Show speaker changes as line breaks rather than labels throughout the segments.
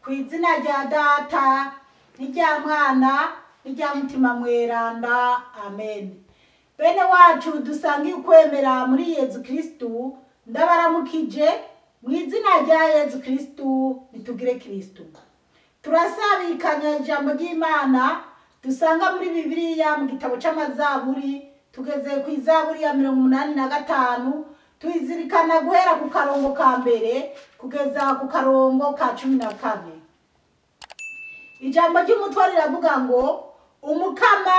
Ku izina rya Data n'irya Mwana n'irya Mutima Mweranda, amen. Bene wacu dusangiye ukwemera muri Yezu Kristu, ndabaramukije mu izina rya Yezu Kristu, nitugire Kristu. Turasabikanya ijambo ry'Imana dusanga muri Bibiliya mu gitabo c'Amazaburi, tugeze ku izaburi ya 85, tuyizirikana guhera ku karongo ka mbere kugeza ku karongo ka 14. Ijambo ry'umutwe riravuga ngo umukama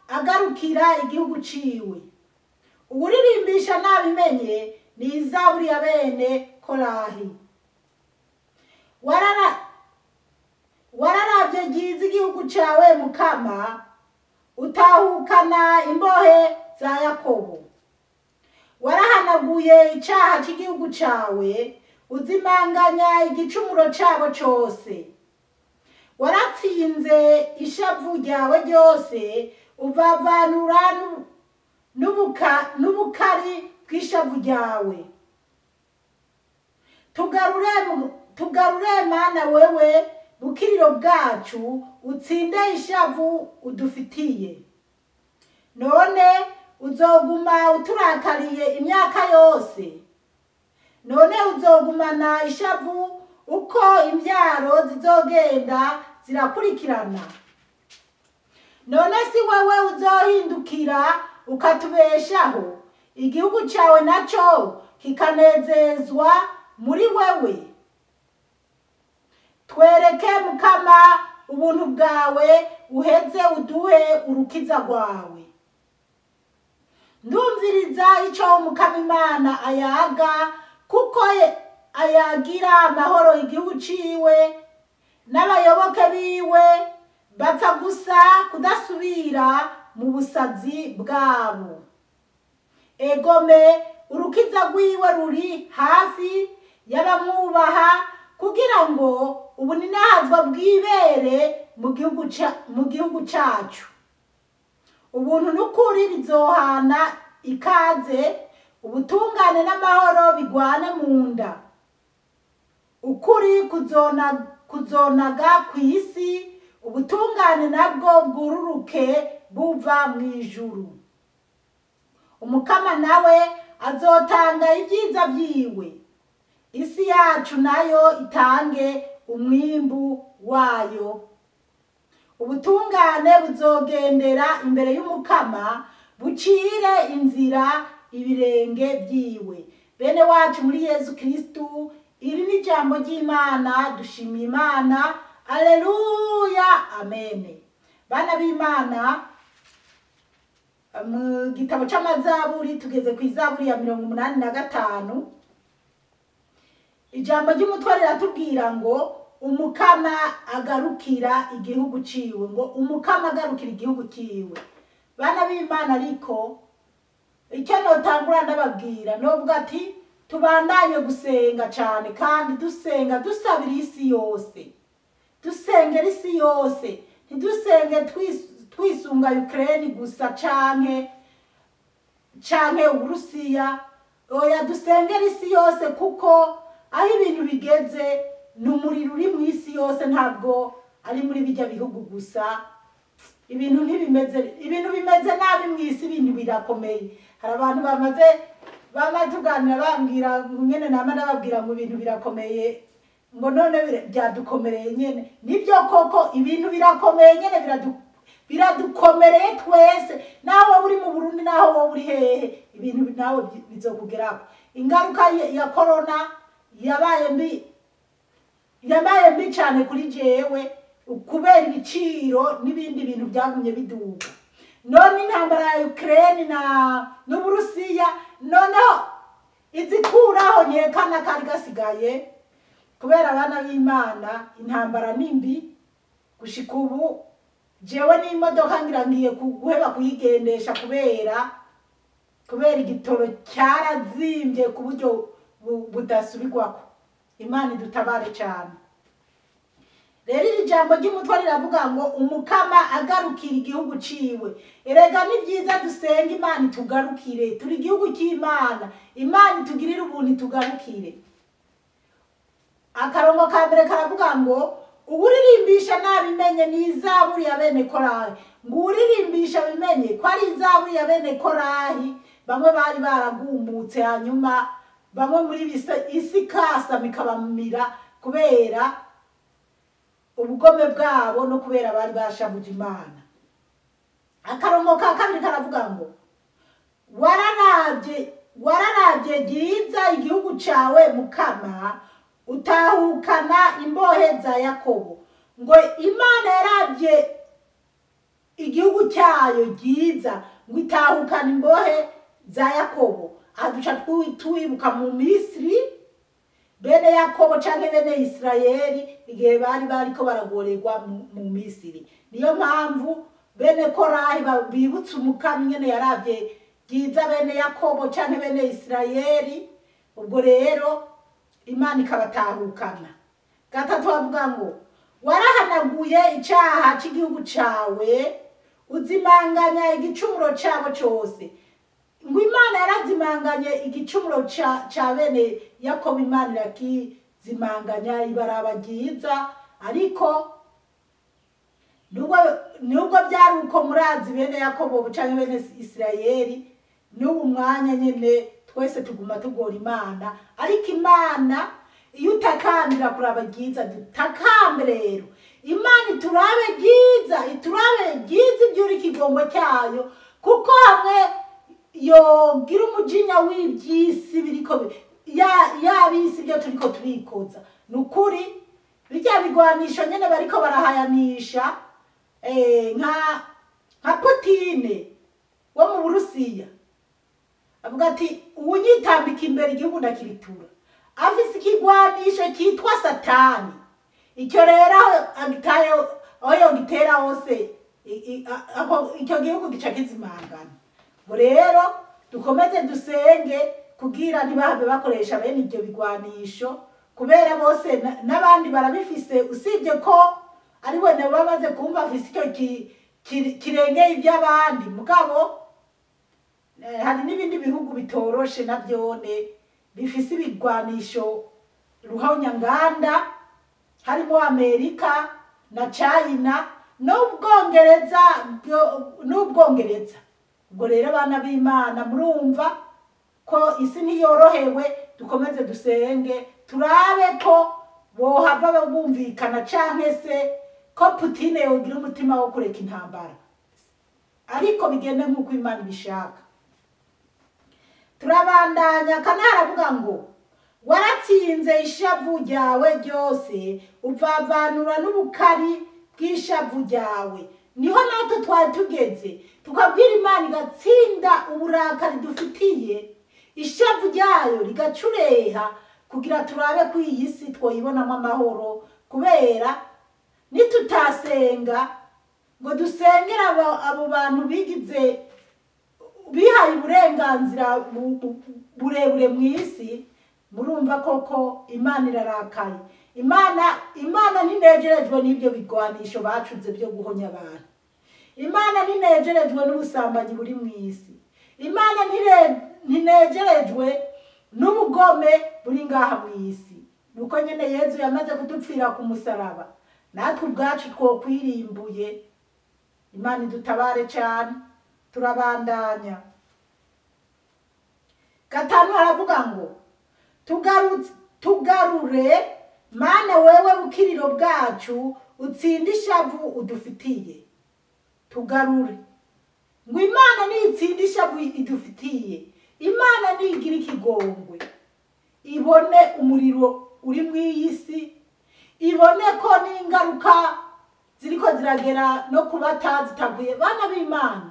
agarukira igihugu ciwe. Uwuririmbisha nabimenye ni izaburi ya bene Korahi. Wararavye ryiza igihugu cawe Mukama, utahukana imbohe za Yakobo. Warahanaguye icaha c'igihugu cawe, uzimanganya igicumuro cabo cose. Waratsinze ishavu ryawe ryose, uvavanura n'ubukari bw'ishavu ryawe. Tugarure Mana wewe bukiriro bwacu, utsinde ishavu udufitiye. None uzoguma uturakariye imyaka yose? None uzogumana ishavu uko imbyaro zizogenda zirakurikirana? None si wewe uzohindukira ukatubeshaho, igihugu cawe naco kikanezezwa muri wewe? Twereke Mukama ubuntu bwawe, uheze uduhe urukiza rwawe. Ndumviriza ico Umukama Imana ayaga, kuko ayagira amahoro igihugu ciwe n'abayoboke biwe, bapfa gusa kudasubira mu busazi bwabo. Egome urukiza rwiwe ruri hafi y'abamwubaha, kugira ngo ubuninahazwa bwibere mu gihugu cacu. Ubuntu n'ukuri bizohana ikaze, ubutungane n'amahoro bigwane mu nda. Ukuri kuzonaga kw'isi, ubutungane nabwo bwururuke buva mw'ijuru. Umukama nawe azotanga ibyiza vyiwe, isi yacu nayo itange umwimbu wayo. Ubutungane buzogendera imbere y'Umukama, bucire inzira ibirenge vyiwe. Bene wacu muri Yezu Kristu, iri ni ijambo ry'Imana, dushimiye Imana. Alleluya, amen. Bana b'Imana, mu gitabo c'Amazaburi tugeze ku izaburi ya 85. Ijambo ry'umutwe riratubwira ngo umukama agarukira igihugu ciwe, ngo umukama agarukira igihugu ciwe. Bana b'Imana, ariko icyo notangura ndababwira, novuga ati tubandanye gusenga cane, kandi dusenga dusabira isi yose, dusengera isi yose, ntidusenge twisunga Ukraine gusa canke Uburusiya. Oya, dusengera isi yose, kuko aho ibintu bigeze ni umuriro uri mu isi yose, ntabwo ari muri bijya bihugu gusa. Ibintu ntibimeze, ibintu bimeze nabi mu isi, ibintu birakomeye. Hari abantu bamaze bamatuganira bambwira nyene, nama ndababwira ngo ibintu birakomeye, ngo none byadukomereye nyene. Nibyo koko ibintu birakomeye nyene, biradukomereye twese, naho wowe uri mu Burundi, naho wowe uri hehe, ibintu nawe bizokugerako. Ingaruka ya corona yabaye mbi cane kuri jewe, kubera ibiciro n'ibindi bintu byagumye biduga. None intambara ya Ukraine na n'Uburusiya noneho izikuraho nkekana kari gasigaye, kubera abana b'Imana intambara nimbi gushika ubu. Jewe n'imodoka ngira ngiye guheba kuyigendesha kubera igitoro cyarazimbye ku buryo budasubirwako. Imana idutabare cyane. Rero iri jambo ry'umutwe riravuga ngo umukama agarukira igihugu ciwe. Erega ni byiza dusenga Imana itugarukire, turi igihugu cy'Imana, Imana itugirire ubuntu itugarukire. Akarongo ka mbere karavuga ngo Uwuririmbisha nabimenye ni izaburi ya bene Korahi. Ngo uwuririmbisha bimenye ko ari izaburi ya bene Korahi, bamwe bari baragumutse, hanyuma bamwe muri isi ikasama ikabamira kubera ubugome bwabo no kubera bari bashavuje Imana. Akarongo ka kabiri karavuga ngo wararavye ryiza igihugu cawe Mukama, utahukana imbohe za Yakobo. Ngo Imana yaravye igihugu cyayo ryiza ngo itahukana imbohe za Yakobo. Aha duca twibuka mu Misiri bene Yakobo canke bene Isirayeli igihe bari bariko baragorerwa mu Misiri. Niyo mpamvu bene Korahi bibutse Umukama ingene yaravye ryiza bene Yakobo canke bene Isirayeli. Ubwo rero Imana ikabatahukana. Gatatu bavuga ngo warahanaguye icaha c'igihugu cawe, uzimanganya igicumuro cabo cose. Ngo Imana yarazimanganye igicumuro ca bene Yakobo, Imana irakizimanganya ibaraba ryiza. Ariko nubwo byari uko murazi bene Yakobo canke bene Isirayeli, n'ubu mwanya nyene twese tuguma tugora Imana. Ariko Imana iyo utakambira kuraba ryiza, dutakambe rero Imana iturabe ryiza, iturabe ryiza ivyura ikigongo cyayo, kuko hamwe yogira umujinya w'ivy'isi biriko yabisi ibyo turiko turikoza. Nukuri bijya bigwanisho nyene bariko barahayanisha, nka Putine wo mu Burusiya avuga ati uwunyitambika imbere igihugu ndakiritura. Afise ikigwanisho cyitwa Satani. Icyo rero agitayo aho yogitera hose, icyo gihugu gica kizimangana. Ngo rero dukomeze dusenge kugira ntibahave bakoresha bene ibyo bigwanisho, kubera bose n'abandi barabifise, usibye ko ari we nabo bamaze kumva afise icyo kirengeye iby'abandi. Mugabo hari n'ibindi bihugu bitoroshe navyone bifise ibigwanisho ruhonyanganda, harimo Amerika na China n'Ubwongereza, n'Ubwongereza. Ubwo rero bana b'Imana murumva ko isi ntiyorohewe, dukomeze dusenge turabe ko bohava bumvikana canke se ko Putine yogira umutima wo kureka intambara, ariko bigende nk'uko Imana ibishaka. Turabandanya. Kane haravuga ngo waratsinze ishavu ryawe ryose, uvavanura n'ubukari bw'ishavu ryawe. Niho natwe twari tugeze, tukabwira Imana igatsinda uburakari dufitiye, ishavu ryayo rigacureha, kugira turabe ko iyi si twoyibonamo amahoro. Kubera nitutasenga ngo dusengere abo bantu bigize bihaye uburenganzira burebure mu isi, murumva koko Imana irarakaye. Imana ntinejerejwe n'ibyo bigwanisho bacuze byo guhonya abantu. Imana ntinejerejwe n'ubusambanyi buri mu isi. Imana ntinejerejwe n'ubugome buri ngaha mu isi. Nuko nyene Yezu yamaze kudupfira ku musaraba, natwe ubwacu twokwirimbuye. Imana idutabare cyane. Turabandanya. Gatanu haravuga ngo tugarure Mana wewe bukiriro bwacu, utsinde ishavu udufitiye. Tugarure. Ngo Imana nitsinde ishavu idufitiye, Imana nigira ikigongwe, ibone umuriro uri mu iyi si, ibone ko n'ingaruka ziriko ziragera no kubatazi zitaguye. Bana b'Imana,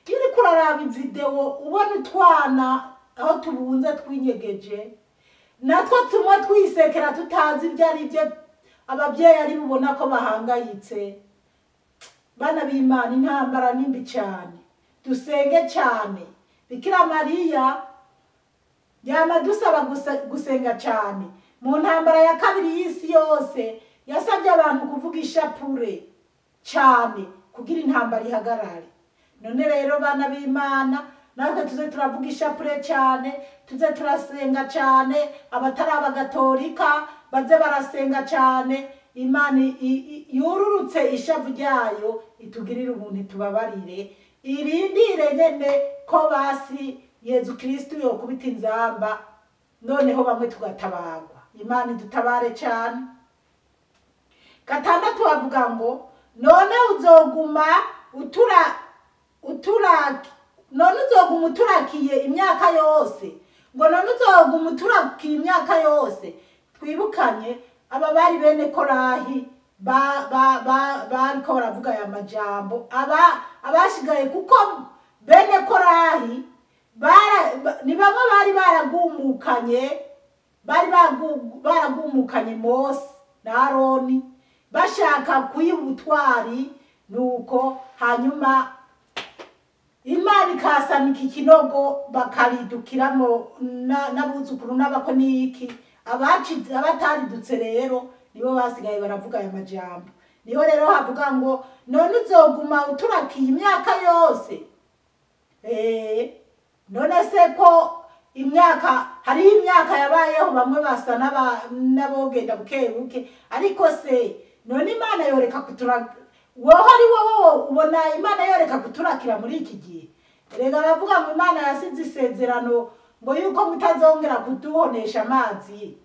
iyo uriko uraraba video ubona utwana aho tubunze twinyegeje, natwo tumwe twisekera tutazi ibyo ari byo, ababyeyi ari bubona ko bahangayitse. Bana b'Imana, intambara ni mbi cyane, dusenge cyane. Bikira Mariya yama dusaba gusenga cyane. Mu ntambara ya kabiri y'isi yose yasabye abantu kuvuga ishapure cyane kugira intambara ihagarare. None rero bana b'Imana, natwe tuze turavuga ishapure cyane, tuze turasenga cyane. Abatari abagatolika baze barasenga cyane. Imana yururutse ishavu ryayo, itugirire ubuntu, itubabarire, irindire nyene ko basi Yezu Kristu yokubita inzamba, noneho bamwe tugatabarwa. Imana idutabare cyane. 6 bavuga ngo none uzoguma none uzoguma uturakiye imyaka yose, ngo none uzoguma uturakiye imyaka yose. Twibukanye aba bari bene Korahi bariko baravuga aya majambo, abashigaye, kuko bene Korahi ni bamwe bari baragumukanye, bari baragumukanye Mose na Aroni bashaka kuyiha ubutwari. Nuko hanyuma Imana ikasamika ikinogo bakaridukiramo n'abuzukuru n'abako n'iki. Abataridutse rero nibo basigaye baravuga aya majambo. Niho rero havuga ngo none uzoguma uturakiye imyaka yose. None se ko imyaka, hariho imyaka yabayeho bamwe basa n'abogenda buke buke, ariko se none Imana yoreka kuturakira? Wowe ari wowe ubona Imana yoreka kuturakira muri iki gihe? Erega bavuga ngo Imana yasize isezerano ngo yuko mutazongera kuduhonesha amazi.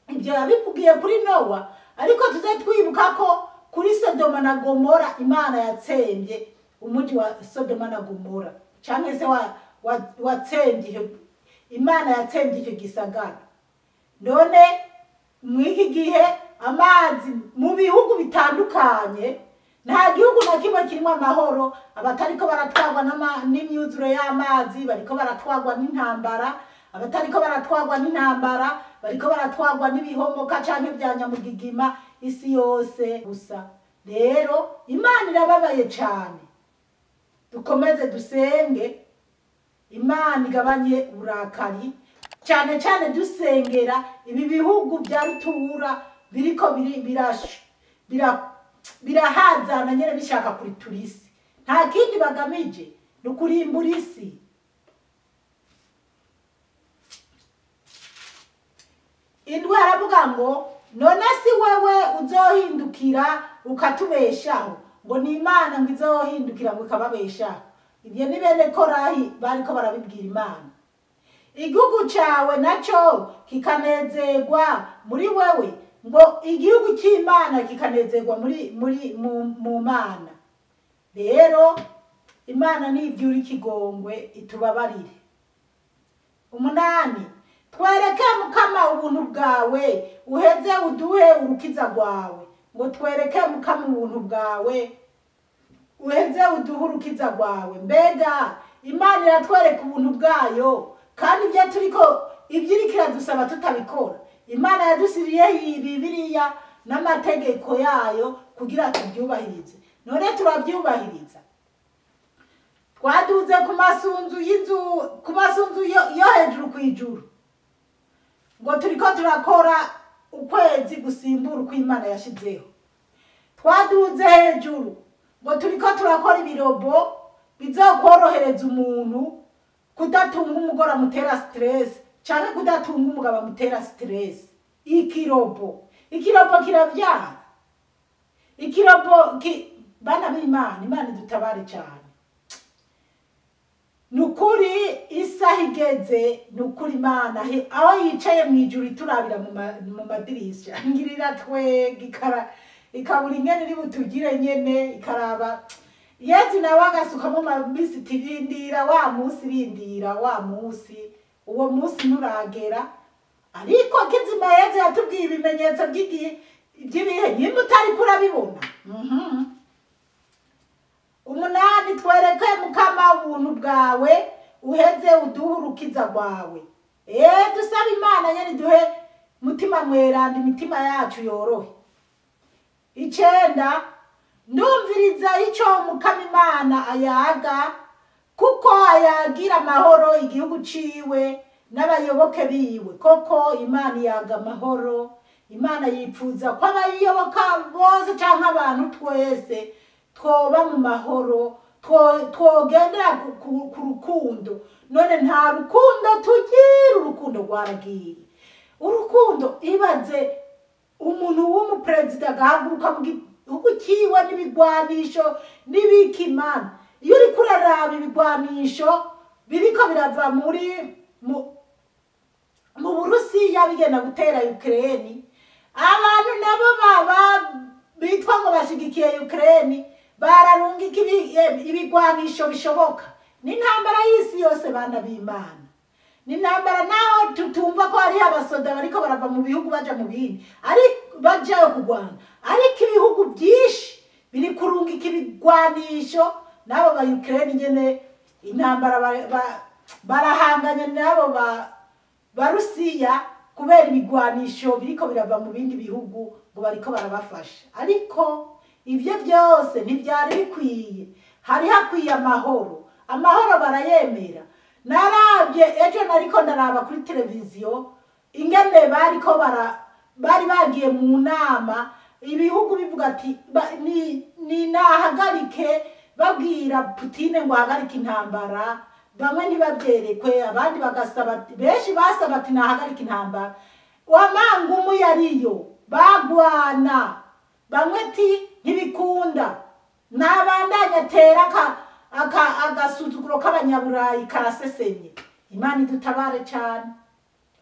Ibyo yabivugiye kuri Nowa, ariko tuze twibuka ko kuri Sodoma na Gomora Imana yatsembye umuji wa Sodoma na Gomora, canke se watsembye, Imana yatsembye icyo gisagara. None mw'iki gihe amazi mu bihugu bitandukanye, nta gihugu na kimwe kirimo amahoro. Abatariko baratwagwa n'imyuzure y'amazi bariko baratwagwa n'intambara, abatariko baratwagwa n'intambara bariko baratwagwa n'ibihomoka canke vya nyamugigima, isi yose gusa. Rero Imana irababaye cane. Dukomeze dusenge Imana igabanye uburakari, cyane cyane dusengera ibi bihugu bya rutura biriko birahazana nyene bishaka kuri turisi. Nta kindi bagamije ni ukurimbura isi. 7 aravuga ngo none si wewe uzohindukira ukatubeshaho, ngo ni Imana ngo izohindukira ngo ikababeshaho. Ibyo ni bene Korahi bariko barabibwira Imana. Igihugu cawe naco kikanezerwa muri wewe, ngo igihugu cy'Imana kikanezerwa muri mu Mana. Rero Imana nivyura ikigongwe itubabarire. 8 twereke Mukama ubuntu bwawe, uheze uduhe urukiza rwawe. Ngo twereke Mukama ubuntu bwawe, uheze uduhe urukiza rwawe. Mbega Imana iratwereka ubuntu bwayo, kandi ibyo turiko ibyirikira dusaba tutabikora. Imana yadusiriye Bibiliya n'amategeko yayo kugira tubyubahirize. None turabyubahiriza? Twaduze ku masunzu y'inzu, ku masunzu yo hejuru kwijuru, ngo turiko turakora ukwezi gusimbura uko Imana yashizeho. Twaduze hejuru ngo turiko turakora ibirobo bizokorohereza umuntu kudatunga umugore amutera stress, canke kudatunga umugabo amutera stress. Ikirobo kiravyara. Ikirobo bana b'Imana, Imana idutabare cyane. Nukuri isaha igeze, nukuri Imana aho yicaye mu ijuru iturabira mu madirisha, ngirira twega ikabura ingene iri butugire nyene, ikaraba Yezu nawe agasukamo mabisi tirindira wa munsi, rindira wa munsi, uwo munsi nturagera. Ariko kizima Yezu yatubwiye ibimenyetso by'igihe by'ibihe, nyimba utari kurabibona. 8 twereke Mukama ubuntu bwawe, uheze uduhe urukiza rwawe. Dusaba Imana nyene duhe mutima mweranda, imitima yacu yorohe. 9 ndumviriza ico Mukama Imana ayaga, kuko ayagira amahoro igihugu ciwe n'abayoboke biwe. Koko Imana yaga amahoro, Imana yipfuza ko abayiyoboka bose canke abantu twese twoba mu mahoro, twogendera ku rukundo. None nta rukundo tugira, urukundo rwaragiye. Urukundo ibaze Umuntu w'umuperezida agahaguruka mu gihugu cyiwe n'ibigwanisho n'ibikimana. Iyo uriko uraraba ibigwanisho biriko birava muri mu Burusiya bigenda gutera Ukraine, abantu nabo baba bitwa ngo bashigikiye Ukraine bararungika ibigwanisho bishoboka. Ni intambara y'isi yose, bana b'Imana, ni intambara. Naho tutumva ko hariho abasoda bariko barava mu bihugu baja mu bindi, ariko bajayo kurwana, ariko ibihugu byinshi biri kurungika ibigwanisho. N'abo ba Ukraine nyene intambara barahanganye n'abo Barusiya kubera ibigwanisho biriko birava mu bindi bihugu ngo bariko barabafasha. Ariko ivyo byose ntivyari bikwiye, hari hakwiye amahoro. Amahoro barayemera. Narabye ejo, nariko ndaraba kuri televiziyo ingene bariko bari bagiye mu nama, ibihugu bivuga ati ni nahagarike, babwira Putine ngo ahagarike intambara. Bamwe ntibabyerekwe, abandi bagasaba, benshi basaba ati nahagarike intambara. Wamangumu yariyo bagwana, bamwe ati ntibikunda, ntabandanya atera agasuzuguro k'abanyaburayi karasesenye. Imana idutabare cyane.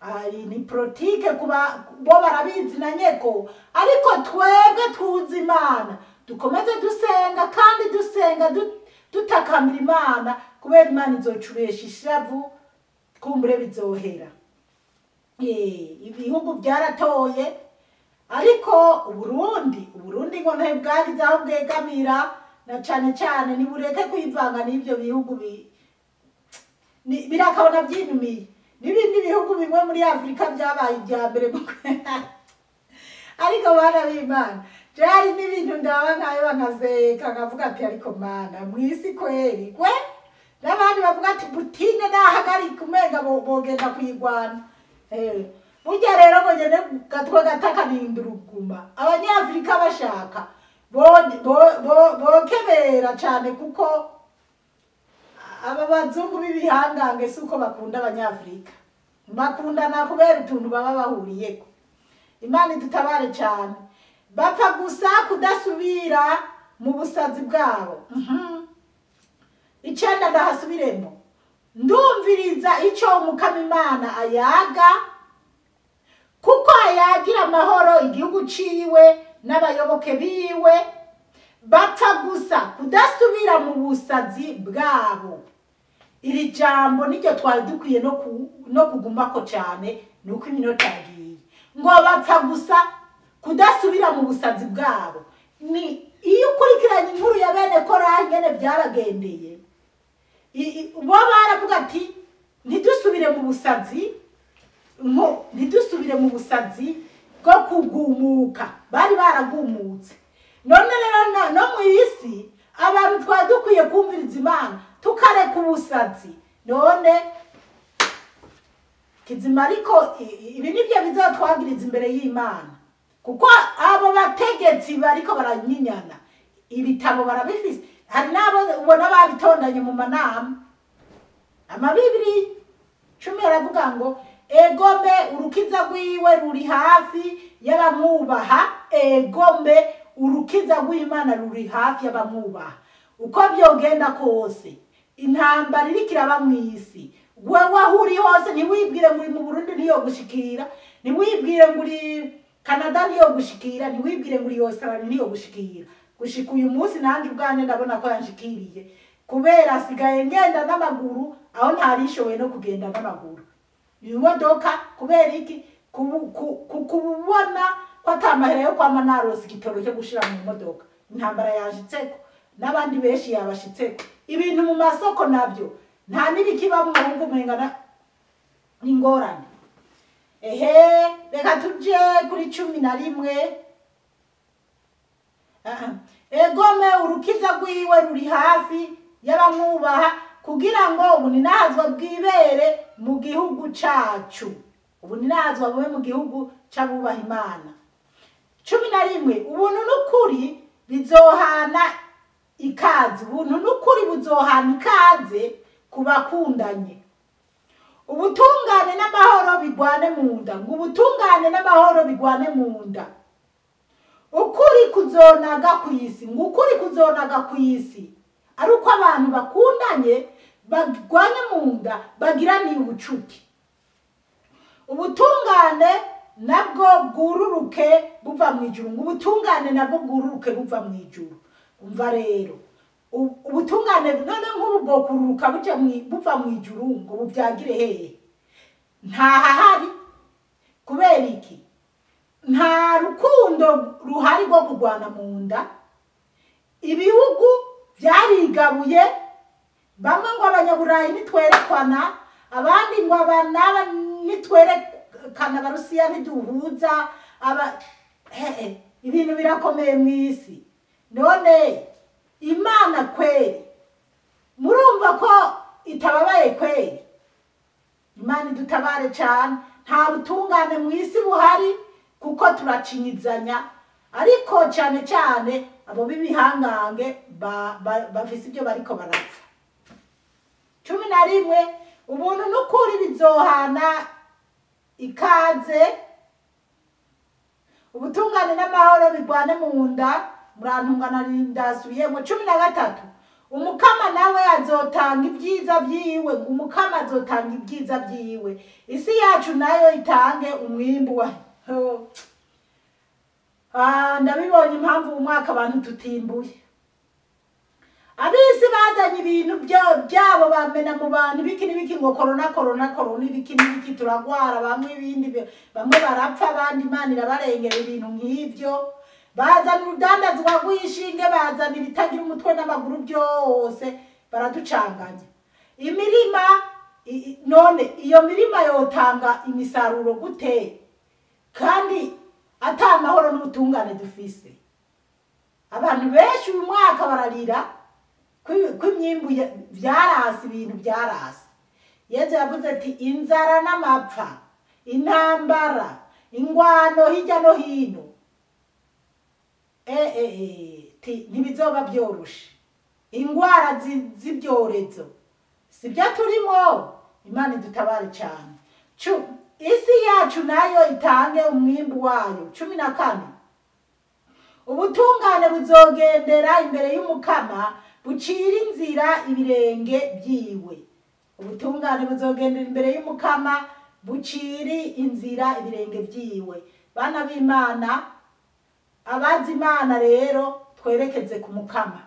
Ari ni politike kuba bo barabizi na nyeko, ariko twebwe tuzi Imana, dukomeze dusenga kandi dusenga dutakamira Imana, kubera Imana izocuresha ishavu, kumbure bizohera. Ibihugu byaratoye, ariko Uburundi ngo ntibwarize aho bwegamira, na cane cane nibureke kwivanga n'ivyo bihugu birakabona vyinumiye n'ibindi bihugu bimwe muri Afrika byabaye ibya mbere. Ariko bana b'Imana, byari n'ibintu ndaba nkayo nkaseka, nkavuga ati ariko Mana mw'isi kweri kwe. N'abandi bavuga ati Putine nahagarika, umenga bogenda kuyigwana. Burya rero ngo ngende gatwe gatakarinda uruguma, abanyafurika bashaka bokebera cyane, kuko aba bazungu b'ibihangange si uko bakunda abanyafurika, bakundana kubera utuntu baba bahuriyeko. Imana idutabare cyane. Bapfa gusa kudasubira mu busazi bwabo. 9 ndahasubiremo. Ndumviriza icyo Umukama Imana ayaga, kuko ayagira amahoro igihugu ciwe n'abayoboke biwe. Bapfa gusa kudasubira mu busazi bwabo. Iri jambo niryo twari dukwiye no kugumako cyane, nuko iminota yagiye. Ngo bapfa gusa kudasubira mu busazi bwabo. Ni iyo ukurikiranye inkuru ya bene Korahi ingene byabagendeye, bo baravuga ati ntidusubire mu busazi, ntidusubire mu busazi bwo kugumuka. Bari baragumutse. None rero no mu isi abantu twari dukwiye kumviriza Imana tukareka ubusazi. None kizima, ariko ibi nibyo bizatwagiriza imbere y'Imana, kuko abo bategetsi bariko baranyinyana ibitabo barabifise. Hari n'abo ubona babitondanye mu manama. Amabibiri 10 aravuga ngo egome urukiza rwiwe ruri hafi y'abamwubaha. Egome urukiza rw'Imana ruri hafi y'abamwubaha. Uko byogenda kose, intambara iriko iraba mw'isi, wewe aho uri hose, ntiwibwire ngo uri mu Burundi ntiyogushikira, ntiwibwire ngo uri Canada ntiyogushikira, ntiwibwire ngo uri Australia ntiyogushikira. Gushika uyu munsi nanjye ubwanjye ndabona ko yanshikiriye, kubera asigaye ngenda n'amaguru aho ntarishoboye no kugenda n'amaguru. Imodoka kubera iki? Kubona ko atamahera yo kwama narose igitoro cyo gushira mu modoka. Intambara yashitseko n'abandi benshi yabashitseko. Ibintu mu masoko nabyo nta n'ibikiba mu ahubwo umenga n'ingorane. Ehe, reka tuje kuri 11. Egome urukiza rwiwe ruri hafi y'abamwubaha, kugira ngo ubuninahazwa bwibere mu gihugu cacu. Ubuninahazwa bube mu gihugu c'abubaha Imana. 11 ubuntu n'ukuri bizohana ikaze. Ubuntu n'ukuri buzohana ikaze ku bakundanye. Ubutungane n'amahoro bigwane mu nda. Ngo ubutungane n'amahoro bigwane mu nda. kuzonaga ku isi, ngo ukuri kuzonaga ku isi ari uko abantu bakundanye, bagwanye mu nda, bagiraniye ubucuti. Ubutungane nabwo bwururuke buva mu ijuru, ngo ubutungane nabwo bwururuke buva mu ijuru. Umva rero, ubutungane none nk'ubu bwokururuka buva mu ijuru ngo bubyagire hehe? Ntahahari. Kubera iki? Nta rukundo ruhari rwo kurwana mu nda. Ibihugu byarigabuye, bamwe ngo abanyaburayi nitwerekana, abandi ngo abanaba nitwerekana, abarusiya ntiduhuza, ibintu birakomeye mu isi. None Imana kweri murumva ko itababaye kweri? Imana idutabare cyane. Nta butungane mu isi buhari kuko turacinyizanya, ariko cyane cyane abo b'ibihangange bafise ibyo bariko barapfa. 11 ubuntu n'ukuri bizohana ikaze, ubutungane n'amahoro bigwane mu nda. Murantungana ndasubiyemo. 13 umukama nawe azotanga ibyiza byiwe, umukama azotanga ibyiza byiwe, isi yacu nayo itange umwimbu wa. Ndabibonye impamvu umwaka abantu tutimbuye. Abisi bazanye ibintu byabo bamena mu bantu, ibiki n'ibiki, ngo corona corona corona, ibiki n'ibiki, turagwara bamwe, ibindi bamwe barapfa, abandi Imana irabarengera, ibintu nk'ibyo. Bazana urudandazwa rw'ishinge, bazana ibitagira umutwe n'amaguru byose, baraducanganya imirima. None iyo mirima yotanga imisaruro gute kandi ata amahoro n'ubutungane dufise? Abantu benshi uyu mwaka bararira kw'imyimbu byarasi, ibintu byarasi. Yezu yavuze ati inzara n'amapfa, intambara, ingwano hirya no hino, ntibizoba byoroshe, ingwara z'ibyorezo sibyo turimo. Imana idutabare cyane. Isi yacu nayo itange umwimbu wayo. 14 ubutungane buzogendera imbere y'umukama, bucira inzira ibirenge byiwe. Ubutungane buzogendera imbere y'umukama, bucira inzira ibirenge byiwe. Bana b'Imana, abazi Imana rero twerekeze ku mukama,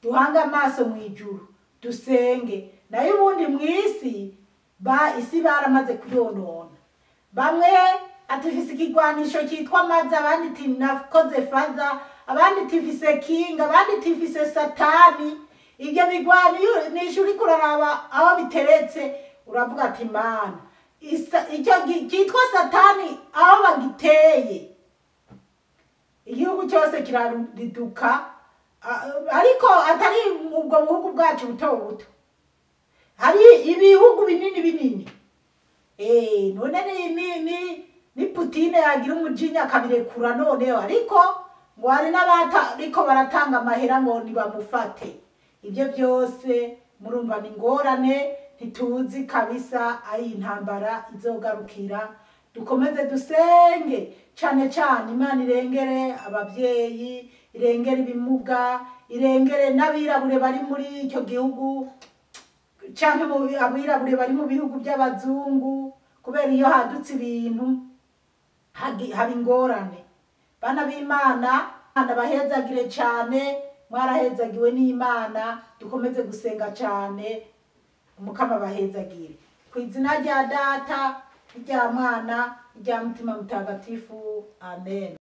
duhange amaso mu ijuru, dusenge. Nayo ubundi mu isi isi baramaze kuyonona. Bamwe atifise ikigwanisho cyitwa mazi, abandi tinakoze faza, abandi tifise kinga, abandi tifise satani. Ibyo bigwanisho uri kuraraba aho biteretse uravuga ati Imana, icyo cyitwa satani aho bagiteye igihugu cyose kirariduka. Ariko atari ubwo buhugu bwacu buto buto, hari ibihugu binini binini. None ni Putine yagira umujinya akabirekura noneho, ariko ngo hari n'abatariko baratanga amahera ngo nibamufate. Ibyo byose murumva ni ingorane, ntituzi kabisa ayi intambara izogarukira. Dukomeze dusenge cyane cyane Imana irengere ababyeyi, irengere ibimuga, irengere n'abirabure bari muri icyo gihugu, cyangwa abirabure bari mu bihugu by'abazungu, kubera iyo hadutse ibintu haba ingorane. Bana b'Imana, bahezagire cyane, mwarahezagiwe n'Imana, dukomeze gusenga cyane, umukama bahezagire. Ku izina rya Data, rya Mwana, rya Mutima Mutagatifu, amen.